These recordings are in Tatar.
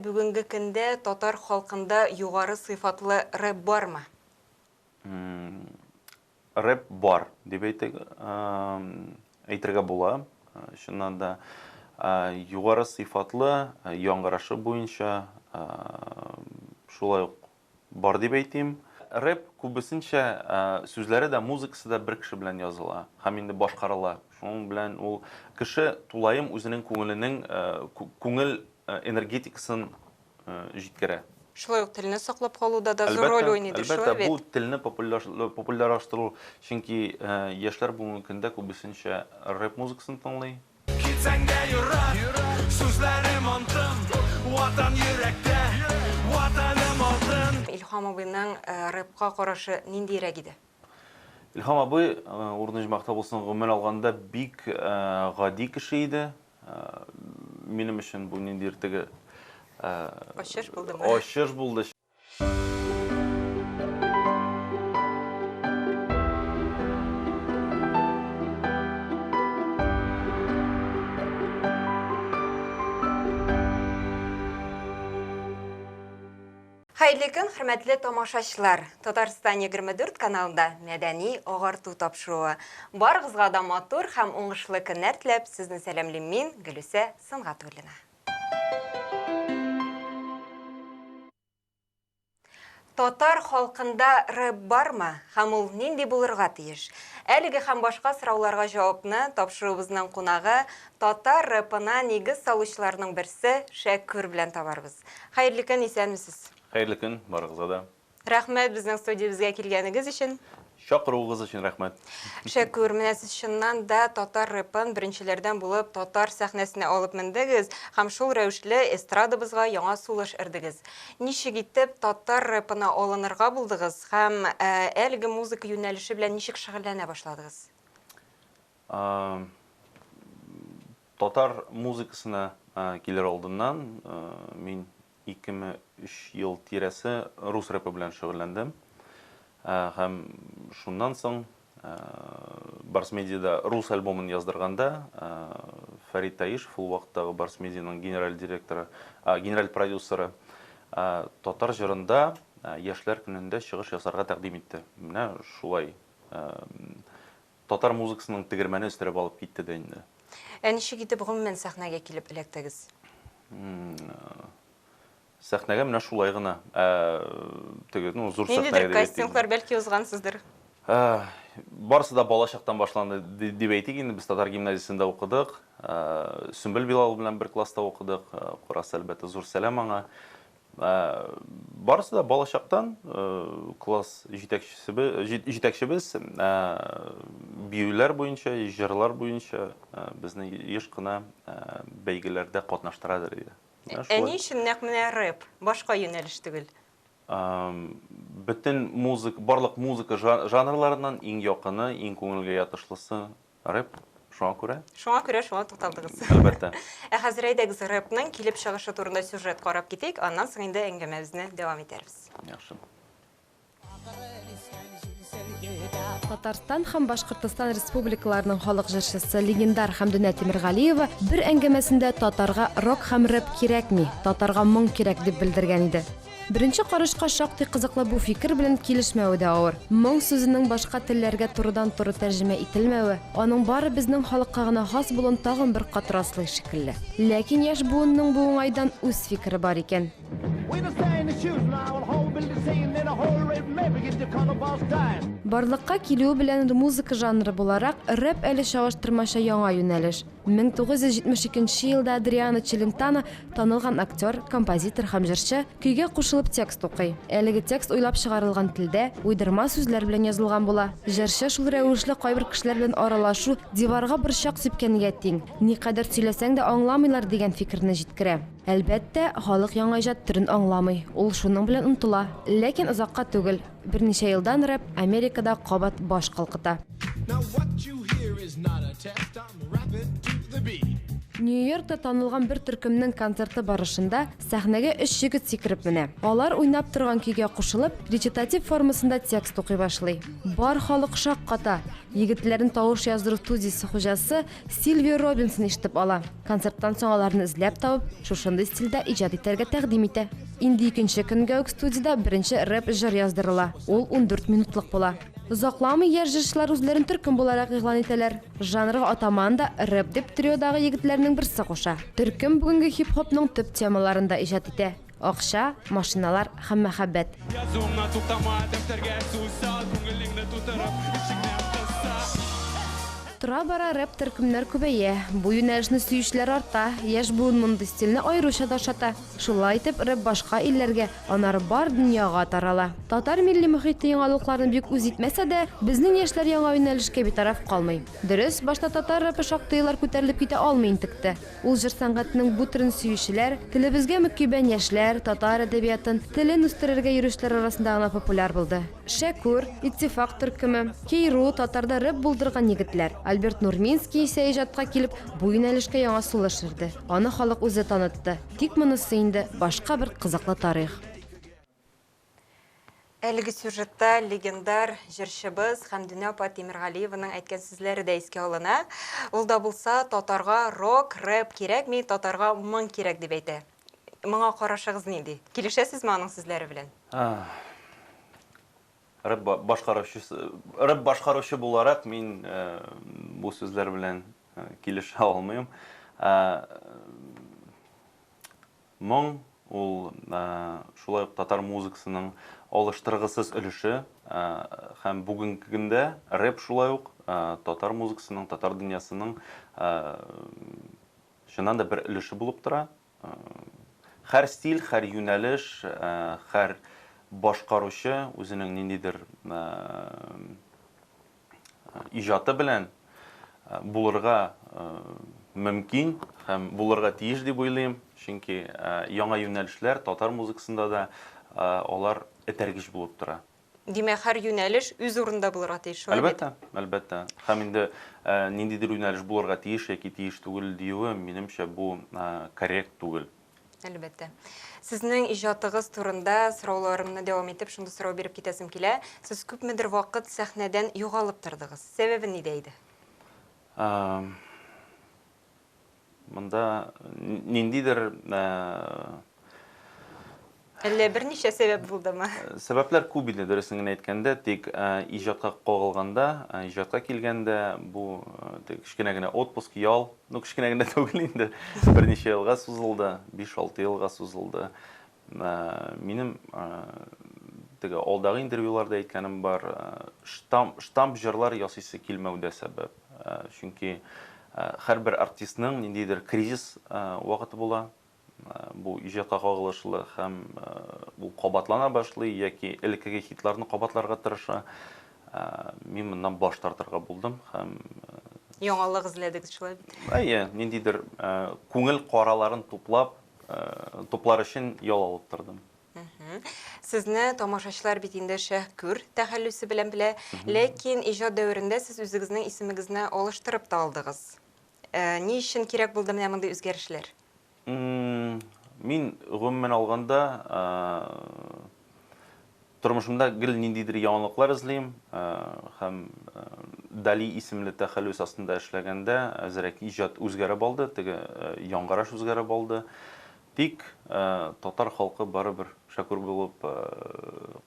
Бүгенге көндә татар халкында югары сыйфатлы рэп бармы? Рэп бар, дип әйтергә була. Чыннан да, югары сыйфатлы, яңгырашы буенча шулай ук бар дип әйтим. Рэп күбесенчә сүзләре дә, музыкасы да бер кеше белән языла һәм инде башкарыла. Шуның белән ул кеше тулаем үзенең күңеленең күңел энергетикасын җиткерә. Шулай ук телне саклап калуда да зур роль уйныйдыр, шулай бит? Әлбәттә, бу телне популярлаштыру, чөнки яшьләр бүгенге көндә күбесенчә рэп музыкасын тыңлый. Китсәң дә ерак, сүзләрем антым, Ватан йөрәктә, Ватаным алтын. Илһам абыйның рэпка карашы ниндиерәк иде? Илһам абый, урыны оҗмахта булсын, гомумән алганда бик гади кеше иде. Минем өчен бу ниндидер теге Ачыш булдымы? Ачыш булды. Хәерле көн, хөрмәтле тамашачылар! Татарстан 24 каналында мәдәни агарту тапшыруы. Барыгызга да матур һәм уңышлы көннәр теләп, сезне сәламлим мин, Гөлүсә Сөнгатуллина. Татар халкында рэп бармы һәм ул нинди булырга тиеш? Әлеге һәм башка сорауларга җавапны тапшыруыбызның кунагы, татар рэпына нигез салучыларның берсе Шәкүр белән табарбыз. Хәерле көн, исәнмесез! Хәерле көн барыгызга да. Рәхмәт безнең студиябезгә килгәнегез өчен. Чакыруыгыз өчен рәхмәт. Шәкүр, менә сез чыннан да татар рэпын беренчеләрдән булып татар сәхнәсенә алып мендегез һәм шул рәвешле эстрадабызга яңа сулыш өрдегез. Ничек итеп татар рэпына алынырга булдыгыз һәм әлеге музыка юнәлеше белән ничек шөгыльләнә башладыгыз? Татар музыкасына килер алдыннан мин Икеме өч ел тирәсе рус рэпы белән шөгыльләндем. Һәм шуннан соң Барс Медиада рус альбомын яздырганда Фәрит Таишев, ул вакыттагы Барс Медианың генераль директоры, генераль продюсеры, татар җырында Яшьләр көнендә чыгыш ясарга тәкъдим итте. Менә шулай татар музыкасының тегермәне өстерәп алып китте дә инде. Ә ничек итеп гомумән сәхнәгә килеп эләктегез? Сәхнәгә менә шулай гына. Ә, теге, ну, зур сәхнәгә Ниндидер кастинглар бәлки узгансыздыр? Барысы да бала чактан башланды дип әйтик инде. Без татар гимназиясендә укыдык. Сөмбел Билалова белән бер класста укыдык. Караса, әлбәттә, зур сәлам аңа. Барысы да балачактан класс җитәкчебез биюләр буенча, җырлар буенча безне еш кына бәйгеләрдә катнаштырадыр иде. Ә ни өчен нәкъ менә рэп, башка юнәлеш түгел? Бөтен музыка, барлык музыка жанрларыннан иң якыны, иң күңелгә ятышлысы Рэп, шуңа күрә. Шуңа күрә шуңа тукталдыгыз. Әлбәттә. Ә хәзер әйдәгез рэпның килеп чыгышы турында сюжет карап китик, аннан соң инде әңгәмәбезне дәвам итәрбез. Яхшы. Татарстан һәм Башкортостан республикаларының халык җырчысы легендар Хәмдүнә Тимергалиева бер әңгәмәсендә татарга рок һәм рэп кирәкми, татарга моң кирәк дип белдергән иде. Беренче карашка шактый кызыклы бу фикер белән килешмәве дә авыр. Моң сүзенең башка телләргә турыдан-туры тәрҗемә ителмәве, аның бары безнең халыкка гына хас булуын тагын бер кат раслый шикелле. Ләкин яшь буынның бу уңайдан үз фикере бар икән. Барлыкка килүе белән музыка жанры буларак, рэп әле чагыштырмача яңа юнәлеш. 1972 нче елда Адриано Челентано, танылган актер, композитор һәм җырчы, көйгә кушылып текст укый. Әлеге текст уйлап чыгарылган телдә, уйдырма сүзләр белән язылган була. Җырчы шул рәвешле кайбер кешеләр белән аралашу диварга борчак сипкәнгә тиң, никадәр сөйләсәң дә аңламыйлар дигән фикерне җиткерә. Әлбәттә, халык яңа иҗат төрен аңламый, ул шуның белән онытыла. Ләкин озакка түгел. Берничә елдан рэп Америкада кабат баш калкыта. Нью-Йоркта танылган бер төркемнең концерты барышында сәхнәгә өч егет сикереп менә. Алар уйнап торган көйгә кушылып, речитатив формасында текст укый башлый. Бар халык шакката. Егетләрне тавыш яздыру студиясе хуҗасы Сильвия Робинсон ишетеп ала. Концерттан соң аларны эзләп табып, шушындый стильдә иҗат итәргә тәкъдим итә. Инде икенче көнгә үк студиядә беренче рэп-җыр яздырыла. Ул 14 минутлык була. Озакламый яшь җырчылар үзләрен төркем буларак игълан итәләр. Жанрга атаманы да рэп дип триодагы егетләрнең берсе куша. Төркем бүгенге хип-хопның төп темаларын да иҗат итә, акча, машиналар һәм мәхәббәт. Язуыңнан туктама, дәфтәргә сүз сал, күңелеңне тутырып, эчеңнән кысса. Тора-бара рэп төркемнәр күбәя, бу юнәлешне сөючеләр арта, яшь буын мондый стильне аеруча да ошата. Шулай итеп, рэп башка илләргә, аннары бар дөньяга тарала. Татар милли мохите яңалыкларны бик үз итмәсә дә, безнең яшьләр яңа юнәлешкә битараф калмый. Дөрес, башта татар рэпы шактый еллар күтәрелеп китә алмый интекте. Ул җыр сәнгатенең бу төрен сөючеләр, телебезгә мөкиббән яшьләр, татар әдәбиятын, телен үстерергә йөрүчеләр арасында гына популяр булды. Шәкүр, Иттифак төркеме, Кейру, татарда рэп булдырган егетләр. Альберт Нурминский исә иҗатка килеп, бу юнәлешкә яңа сулыш өрде. Аны халык үзе танытты. Тик монысы инде башка бер кызыклы тарих. Әлеге сюжетта легендар җырчыбыз Хәмдүнә апа Тимергалиеваның әйткән сүзләре дә искә алына. Ул да булса, татарга рок, рэп кирәкми, татарга моң кирәк дип әйтә. Моңа карашыгыз нинди? Килешәсезме аның сүзләре белән? Рэп башкаручысы, рэп башкаручы буларак мин бу сүзләр белән килешә алмыйм. Моң ул шулай ук татар музыкасының алыштыргысыз өлеше һәм бүгенге көндә рэп шулай ук татар музыкасының, татар дөньясының чыннан да бер өлеше булып тора. Һәр стиль, һәр юнәлеш, һәр башкаручы үзенең ниндидер иҗаты белән булырга мөмкин һәм булырга тиеш дип уйлыйм. Чөнки яңа юнәлешләр татар музыкасында да алар этәргеч булып тора. Димәк, һәр юнәлеш үз урынында булырга тиеш, шулай бит? Әлбәттә, әлбәттә. Һәм инде ниндидер юнәлеш булырга тиеш яки тиеш түгел диюе, минемчә, бу коррект түгел. Әлбәттә. Сезнең иҗатыгыз турында сорауларымны дәвам итеп, шундый сорау биреп китәсем килә. Сез күпмедер вакыт сәхнәдән югалып тордыгыз. Сәбәбе нидә иде? Монда ниндидер Әллә берничә сәбәп булдымы? Сәбәпләр күп иде, дөресен генә әйткәндә, тик иҗатка кагылганда, иҗатка килгәндә, бу кечкенә генә отпуск, ял, ну кечкенә генә түгел инде, берничә елга сузылды, 5-6 елга сузылды. Минем теге алдагы интервьюларда әйткәнем бар, штамп, штамп җырлар ясыйсы килмәү дә сәбәп. Чөнки һәрбер артистның ниндидер кризис вакыты була. Бу иҗатка кагылышлы һәм ул кабатлана башлый яки элеккеге хитларны кабатларга тырыша. Мин моннан баш тартырга булдым һәм яңалык эзләдегез шулай бит? Әйе, ниндидер күңел караларын туплап, туплар өчен ял алып тордым. Сезне тамашачылар бит инде Шәһкүр тәхәллүсе белән белә, ләкин иҗат дәверендә сез үзегезнең исемегезне алыштырып та алдыгыз. Ни өчен кирәк булды менә мондый үзгәрешләр? Мин, гомумән алганда, тормышымда гел ниндидер яңалыклар эзлим һәм Дали исемле тәхәллүс астында эшләгәндә әзрәк иҗат үзгәреп алды, теге яңгыраш үзгәреп алды. Тик татар халкы барыбер Шәкүр булып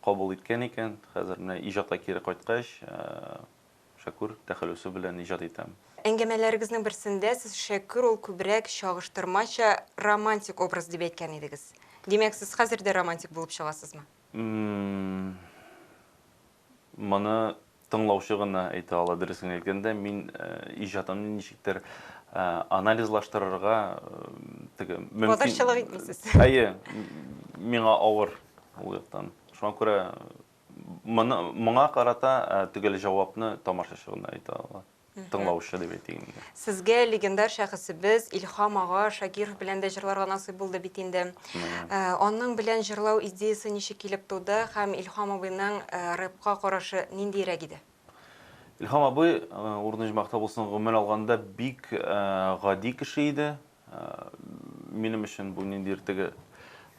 кабул иткән икән. Хәзер менә иҗатка кире кайткач, Шәкүр тәхәллүсе белән иҗат итәм. Әңгәмәләрегезнең берсендә сез Шәкүр ул күбрәк чагыштырмача романтик образ дип әйткән идегез. Димәк, сез хәзер дә романтик булып чыгасызмы? Моны тыңлаучы гына әйтә ала, дөресен әйткәндә, мин иҗатымны ничектер анализлаштырырга теге мөмкин. Батырчылык итмисез. Әйе, миңа авыр ул яктан. Шуңа күрә Моны, моңа карата төгәл җавапны тамашачы гына әйтә ала. Тыңлаучы дип әйтик инде. Сезгә легендар шәхесебез Илһам ага Шакиров белән дә җырларга насыйп булды бит инде. Аның белән җырлау идеясе ничек килеп туды һәм Илһам абыйның рэпка карашы ниндиерәк иде? Илһам абый, урыны оҗмахта булсын, гомумән алганда бик гади кеше иде. Минем өчен бу ниндидер теге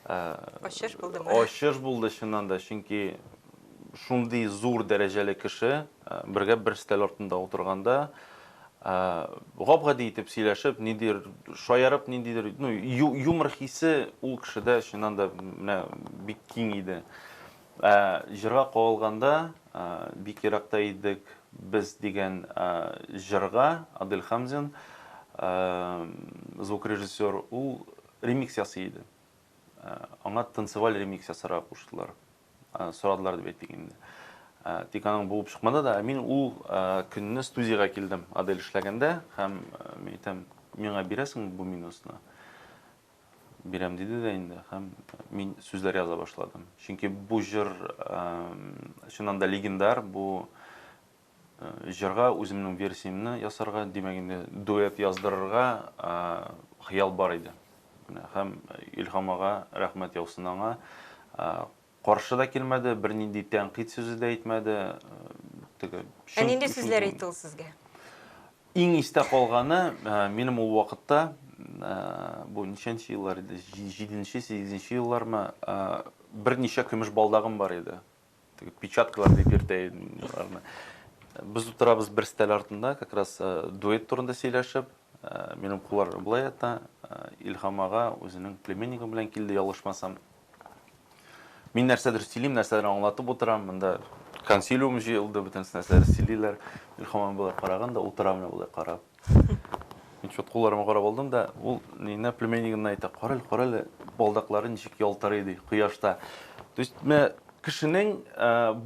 Ачыш булдымы? Ачыш булды чыннан да, чөнки шундый зур дәрәҗәле кеше бергә бер өстәл артында утырганда гап-гади итеп сөйләшеп, ниндидер шаярып, ниндидер, ну, юмор хисе ул кешедә чыннан да менә бик киң иде. Ә җырга кагылганда, бик еракта идек без дигән җырга Адель Хамзин, звукорежиссер, ул ремикс ясый иде. Аңа танцеваль ремикс ясарга куштылар. Сорадылар дип әйтик инде. Тик аның булып чыкмады да, мин ул көнне студиягә килдем, Адель эшләгәндә, һәм мин әйтәм, миңа бирәсеңме бу минусны? Бирәм диде дә инде, һәм мин сүзләр яза башладым. Чөнки бу җыр чыннан да легендар, бу җырга үземнең версиямне ясарга, димәк инде дуэт яздырырга хыял бар иде. Менә һәм Илһам ага, рәхмәт яусын аңа, каршы да килмәде, бернинди тәнкыйть сүзе дә әйтмәде. Теге Ә нинди сүзләр әйтте ул сезгә? Иң истә калганы, минем ул вакытта, бу ничәнче еллар иде, җиденче, сигезенче еллармы, берничә көмеш балдагым бар иде. Теге печаткалар дип йөртә идем аларны. Без утырабыз бер стәл артында, как раз дуэт турында сөйләшеп, минем куллар болай ята, Илһам ага үзенең племяннигы белән килде, ялгышмасам. Мин нәрсәдер сөйлим, нәрсәдер аңлатып утырам. Монда консилиум җыелды, бөтенесе нәрсәдер сөйлиләр. Илһам абый болай караган да утыра менә болай карап. Мин чот кулларыма карап алдым да, ул нинә племяннигына әйтә, карале, карале, балдаклары ничек ялтырый ди кояшта. То есть менә кешенең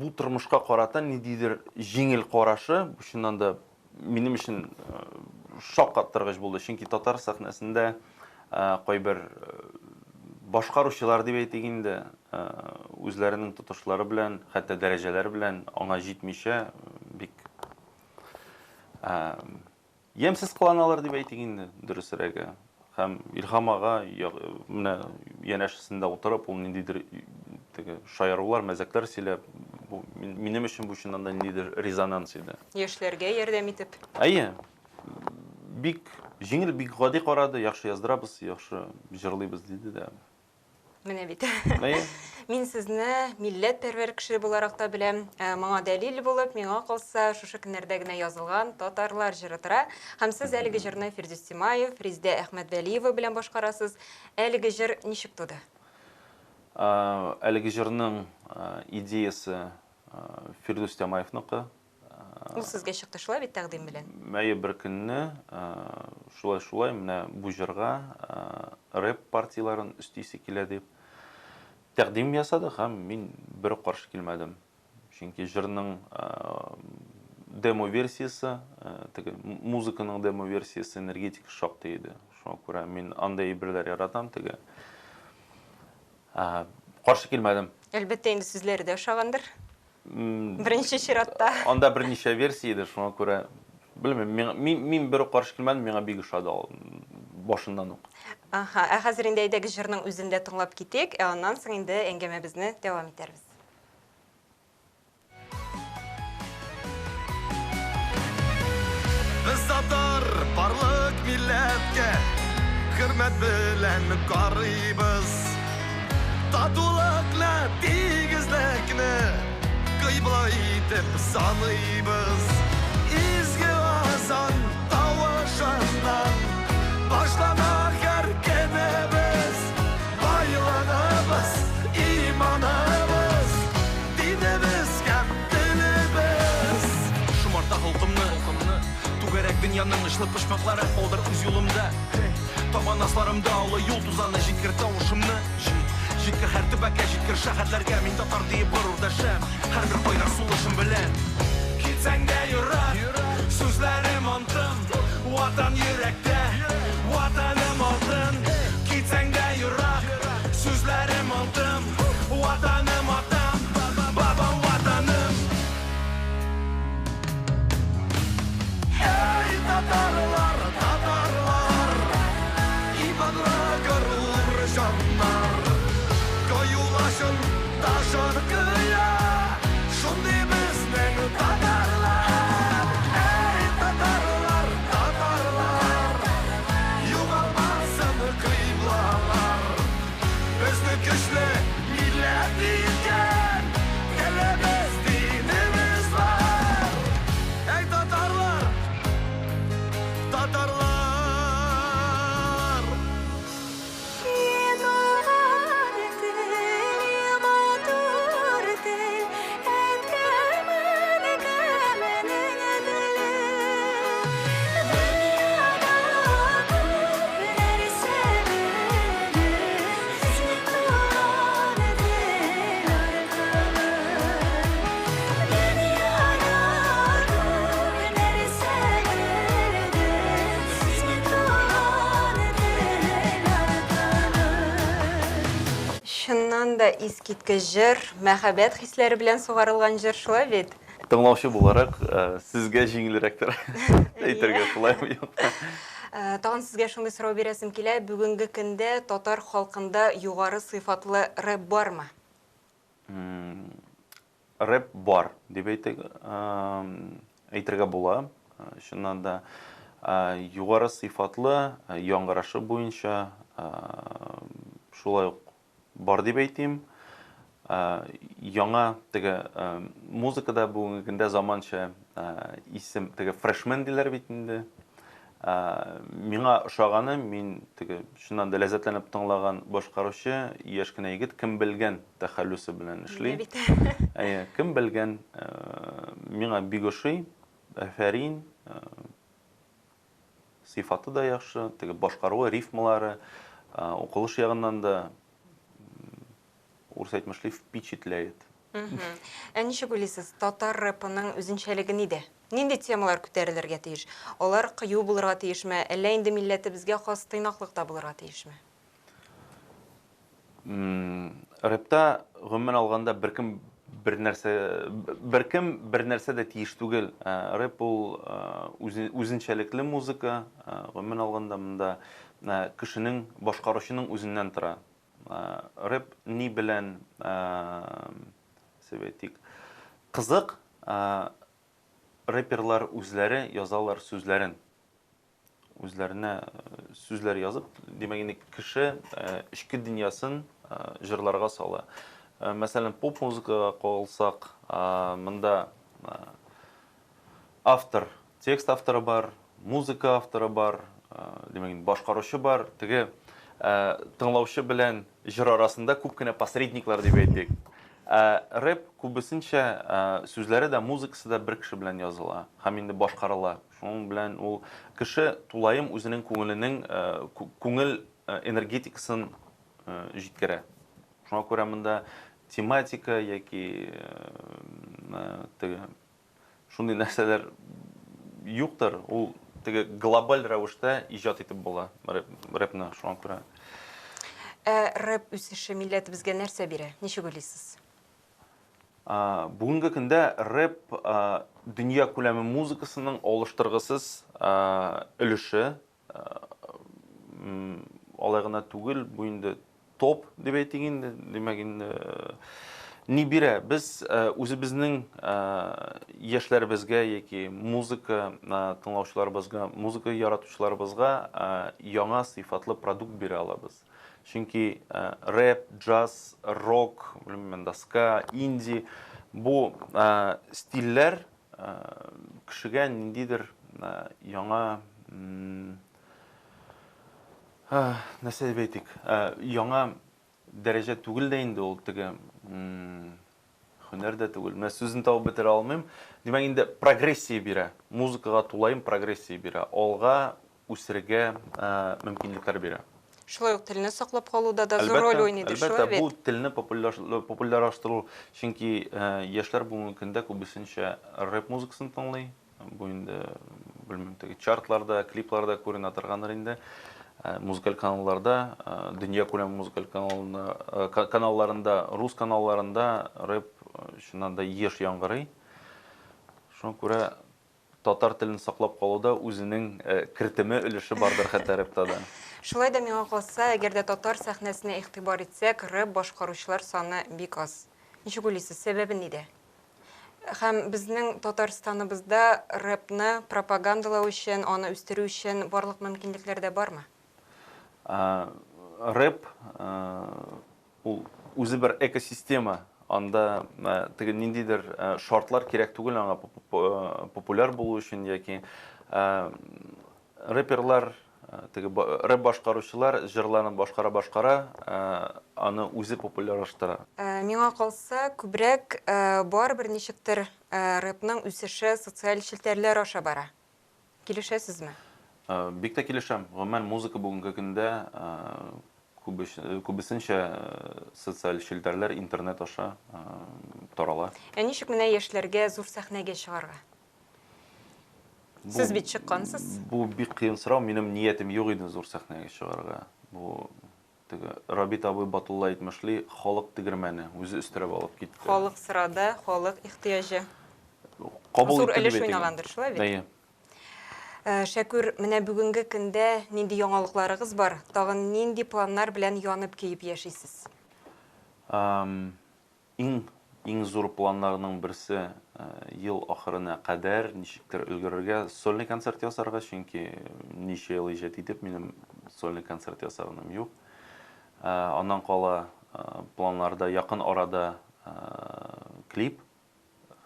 бу тормышка карата ниндидер җиңел карашы, бу чыннан да минем өчен шаккаттыргыч булды. Чөнки татар сәхнәсендә кайбер башкаручылар дип әйтик инде, үзләренең тотышлары белән, хәтта дәрәҗәләре белән аңа җитмичә бик ямьсез кыланалар дип әйтик инде, дөресрәге. Һәм Илһам ага менә янәшәсендә утырып, ул ниндидер теге шаярулар, мәзәкләр сөйләп, бу минем өчен бу чыннан да ниндидер резонанс иде. Яшьләргә ярдәм итеп. Әйе. Бик җиңел, бик гади карады, яхшы яздырабыз, яхшы җырлыйбыз диде дә. Менә бит. Мин сезне милләтпәрвәр кеше буларак та беләм. Ә, моңа дәлил булып, миңа калса, шушы көннәрдә генә язылган Татарлар җыры тора. Һәм сез әлеге җырны Фирдүс Тимаев, Резидә Әхмәтвәлиева белән башкарасыз. Әлеге җыр ничек туды? Әлеге җырның идеясе Фирдүс Тямаевныкы. Ул сезгә чыкты шулай бит тәкъдим белән? Әйе, бер көнне шулай-шулай менә бу җырга рэп партияләрен өстисе килә дип тәкъдим ясады һәм мин бер үк каршы килмәдем. Чөнки җырның демо версиясе, теге музыканың демо версиясе энергетика шактый иде. Шуңа күрә мин андый әйберләр яратам теге. Каршы килмәдем. Әлбәттә инде сүзләре дә ошагандыр. Беренче чиратта. Анда берничә версия иде, шуңа күрә белмим, миңа, мин, мин бер үк каршы килмәдем, миңа бик ошады ул башыннан ук. Аһа, ә хәзер инде әйдәгез җырның үзен дә тыңлап китик, ә аннан соң инде әңгәмәбезне дәвам итәрбез. Без татар барлык милләткә хөрмәт белән карыйбыз. Татулыкны, тигезлекне кыйбла итеп саныйбыз. Изге азан тавышыннан башлана һәр көнебез. Байлыгыбыз, иманыбыз, динебез һәм телебез. Шомарта холкымны, түгәрәк дөньяның очлы почмаклары калдыр үз юлымда. Табан асларымда олы юл тузаны җиткер тавышымны. Җиткер һәр төбәккә, җиткер шәһәрләргә, мин татар диеп горур дәшәм, һәрбер кайнар сулышым белән. Китсәң дә ерак, сүзләрем антым, Ватан йөрәктә, Ватаным алтын. Китсәң дә ерак, сүзләрем антым, Ватаным атам, бабам Ватаным. Эй, татарлар, татарлар, иманлы горур җаннар, кыюлашын ташын кыя, шундый безнең татарлар. иткән телебез, динебез бар. Әй, татарлар, татарлар! Туган тел, матур тел, әткәм-әнкәмнең теле. Дөньяда күп нәрсә белдем синең туган тел аркылы. Дөньяда күп нәрсә белдем синең туган тел аркылы. Чыннан да искиткеч җыр, мәхәббәт хисләре белән сугарылган җыр, шулай бит? Тыңлаучы буларак, сезгә җиңелрәктер әйтергә, шулаймы, юкмы? Тагын сезгә шундый сорау бирәсем килә, бүгенге көндә татар халкында югары сыйфатлы рэп бармы? Рэп бар, дип әйтергә була. Чыннан да, югары сыйфатлы, яңгырашы буенча шулай ук бар дип әйтим. Яңа теге музыкада бүгенге көндә заманча исем, теге фрешмен диләр бит инде. Миңа ошаганы, мин теге чыннан да ләззәтләнеп тыңлаган башкаручы яшь кенә егет Кем белгән тәхәллүсе белән эшли. Менә бит. Әйе, Кем белгән, миңа бик ошый. Афәрин. Сыйфаты да яхшы, теге башкаруы, рифмалары, укылыш ягыннан да, урыс әйтмешли, впечатляет. Ә ничек уйлыйсыз, татар рэпының үзенчәлеге нидә? Нинди темалар күтәрелергә тиеш? Алар кыю булырга тиешме, әллә инде милләтебезгә хас тыйнаклык та булырга тиешме? Рэпта, гомумән алганда, беркем бернәрсә, беркем бернәрсә дә тиеш түгел. Рэп ул үзенчәлекле музыка, гомумән алганда, монда кешенең, башкаручының үзеннән тора. Рэп ни белән, нәрсә әйтик, кызык, рэперлар үзләре язалар сүзләрен. Үзләренә сүзләр язып, димәк инде кеше эчке дөньясын җырларга сала. Мәсәлән, поп музыкага кагылсак, монда автор, текст авторы бар, музыка авторы бар, димәк инде башкаручы бар. Теге тыңлаучы белән җыр арасында күп кенә посредниклар дип әйтик. Рэп күбесенчә сүзләре дә, музыкасы да бер кеше белән языла һәм инде башкарыла. Шуның белән ул кеше тулаем үзенең күңеленең, күңел энергетикасын җиткерә. Шуңа күрә монда тематика яки теге шундый нәрсәләр юктыр. Ул теге глобаль рәвештә иҗат итеп була рэпны, шуңа күрә. Ә рэп үсеше милләтебезгә нәрсә бирә? Ничек уйлыйсыз? Бүгенге көндә рэп дөнья күләме музыкасының алыштыргысыз өлеше. Алай гына түгел, бу инде топ дип әйтик инде, димәк инде ни бирә? Без үзебезнең яшьләребезгә яки музыка тыңлаучыларыбызга, музыка яратучыларыбызга яңа сыйфатлы продукт бирә алабыз. Чөнки рэп, джаз, рок, белмим, ска, инди бу стильләр кешегә ниндидер яңа, нәрсә дип әйтик, яңа дәрәҗә түгел дә инде ул, теге һөнәр дә түгел. Менә сүзен табып бетерә алмыйм. Димәк инде прогрессия бирә. Музыкага тулаем прогрессия бирә. Алга үсергә мөмкинлекләр бирә. Шулай ук телне саклап калуда да зур роль уйныйдыр, шулай бит? Әлбәттә, бу телне популярлаштыру, чөнки яшьләр бүгенге көндә күбесенчә рэп музыкасын тыңлый. Бу инде, белмим, теге чартларда, клипларда күренә торгандыр инде. Музыкаль каналларда, дөнья күләм музыкаль каналларында, рус каналларында рэп чыннан да еш яңгырый. Шуңа күрә татар телен саклап калуда үзенең кертеме, өлеше бардыр хәтта рэпта да. Шулай да миңа калса, әгәр дә татар сәхнәсенә игътибар итсәк, рэп башкаручылар саны бик аз. Ничек уйлыйсыз, сәбәбе нидә? Һәм безнең Татарстаныбызда рэпны пропагандалау өчен, аны үстерү өчен барлык мөмкинлекләр дә бармы? Рэп ул үзе бер экосистема. Анда теге ниндидер шартлар кирәк түгел аңа популяр булу өчен яки рэперлар, теге рэп башкаручылар җырларын башкара-башкара аны үзе популярлаштыра. Миңа калса, күбрәк барыбер ничектер рэпның үсеше социаль челтәрләр аша бара. Килешәсезме? Бик тә килешәм. Гомумән, музыка бүгенге көндә күбесенчә социаль челтәрләр, интернет аша тарала. Ә ничек менә яшьләргә зур сәхнәгә чыгарга? Сез бит чыккансыз. Бу бик кыен сорау. Минем ниятем юк иде зур сәхнәгә чыгарга. Бу теге Рабит абый Батулла әйтмешли, халык тегермәне үзе өстерәп алып китте. Халык сорады, халык ихтыяҗы. Кабул Зур итте өлеш дип әйтик. уйнагандыр, шулай бит? Әйе. Шәкүр, менә бүгенге көндә нинди яңалыкларыгыз бар? Тагын нинди планнар белән янып-көеп яшисез? Иң, иң зур планнарның берсе, ел ахырына кадәр ничектер өлгерергә, сольный концерт ясарга, чөнки ничә ел иҗат итеп, минем сольный концерт ясаганым юк. Аннан кала планнарда якын арада клип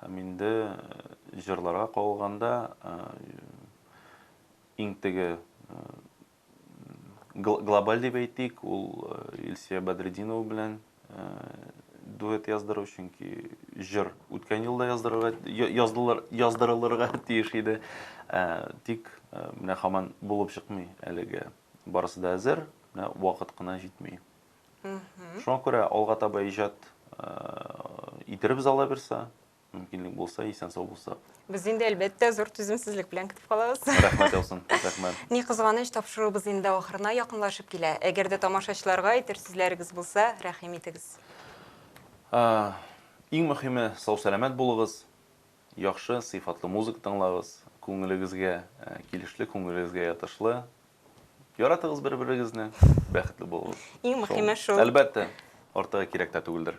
һәм инде җырларга кагылганда иң теге глобаль дип әйтик, ул Илсөя Бәдретдинова белән дуэт яздыру, чөнки җыр үткән елда яздырырга, яздырылырга тиеш иде. Тик менә һаман булып чыкмый әлегә. Барысы да әзер, менә вакыт кына җитми. Шуңа күрә алга таба иҗат итеребез ала бирсә, мөмкинлек булса, исән-сау булсак. Без инде, әлбәттә, зур түземсезлек белән көтеп калабыз. Рәхмәт яусын, рәхмәт. Ни кызганыч, тапшыруыбыз инде ахырына якынлашып килә. Әгәр дә тамашачыларга әйтер сүзләрегез булса, рәхим итегез. Иң мөһиме, сау-сәламәт булыгыз, яхшы, сыйфатлы музыка тыңлагыз, күңелегезгә килешле, күңелегезгә ятышлы. Яратыгыз бер-берегезне, бәхетле булыгыз. Иң мөһиме шул. Әлбәттә, артыгы кирәк тә түгелдер.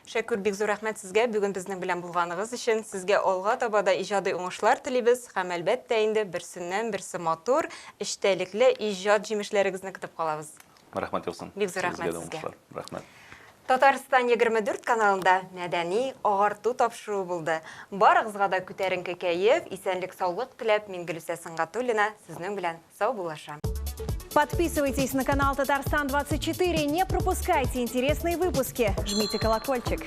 Шәкүр, бик зур рәхмәт сезгә бүген безнең белән булганыгыз өчен. Сезгә алга таба да иҗади уңышлар телибез һәм, әлбәттә инде, берсеннән-берсе матур, эчтәлекле иҗат җимешләрегезне көтеп калабыз. Рәхмәт яусын. Бик зур рәхмәт Сезгә дә сезгә. уңышлар. Рәхмәт. Татарстан 24 каналында мәдәни агарту тапшыруы булды. Барыгызга да күтәренке кәеф, исәнлек-саулык теләп, мин Гөлүсә Сөнгатуллина сезнең белән саубуллашам. Подписывайтесь на канал Татарстан 24, не пропускайте интересные выпуски, жмите колокольчик.